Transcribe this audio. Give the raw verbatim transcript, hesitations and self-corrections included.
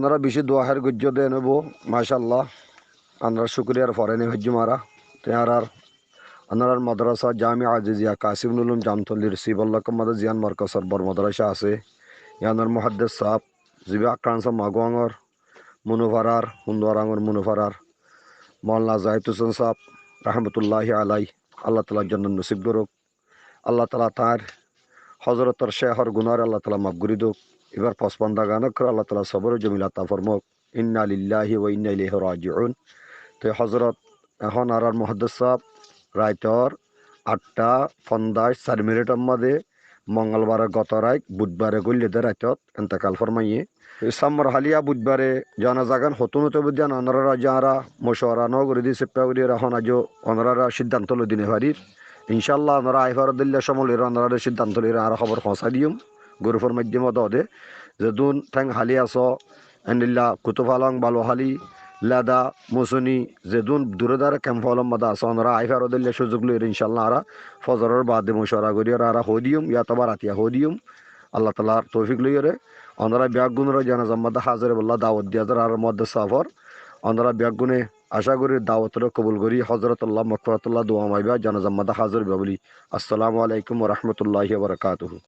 Onora bicí dua háir goijjó de ene bou, macállah. Onora cúkuriyar fore nái faijjum añára. Te añárar, onora madrasa Jamia Aziziya Kasim Ulum Jamtolir Sibor Lokkor mazé ziyán morkosor bor madrasa asé, yíanor muhaddes sáb, zibá Akran sáb Maguwangor, Munufarar, Hunduarangor Munufarar, Moulana Zahid Husén sáb, rahmatullahi alai, Allah taala jonnot nosib gorouk. Allah taala tañr hozrotor céhor gunáre Allah taala maf gorí douk. Ibar fosfan dagan ókkore Allah taala sobore jomil ata formouk. Inna lillahi wa inna ilaihi rajiun. Te hozrot ehón añárar muhaddes sáb raitor aththá fonzaic sair minitor mazé mongolbare goto rait, buthbare goille de raitot entekal formaiyé. Sammor háliya buthbare janazagan hotún óibo de yián onorare aijjó añára mocuwara no gorí de siffa gorí ehón aijjó onorare siddanto loi di no farir. Incállah onora aái faro de óile cómot loi onorare siddanto loi añára hóbor foóñsai diyum. Gurufór maiddome de zedún théng háli asó, endilla Kutufalong, Baluháli, Leda, Musuni, zedún dure dare kemp ókkolor mazé asó, onora aái faro de óile cúzuk loi incállah añára fozoror baade mocuwara gorí añára hoi diyum, yátoba ratiya hoi diyum. Allah taalar toufik loiyóre onora beggúnore janazar mazé házir óibolla dawot diya zar añárar muhaddes sáfor. Onora beggúne acá gorí dawotore kobul gorí hozrotolla, mogfiratolla dua maiba, janazar mazé házir óiba buli. Assalamu alaikum wa rahmatullahi wa barakatuhu.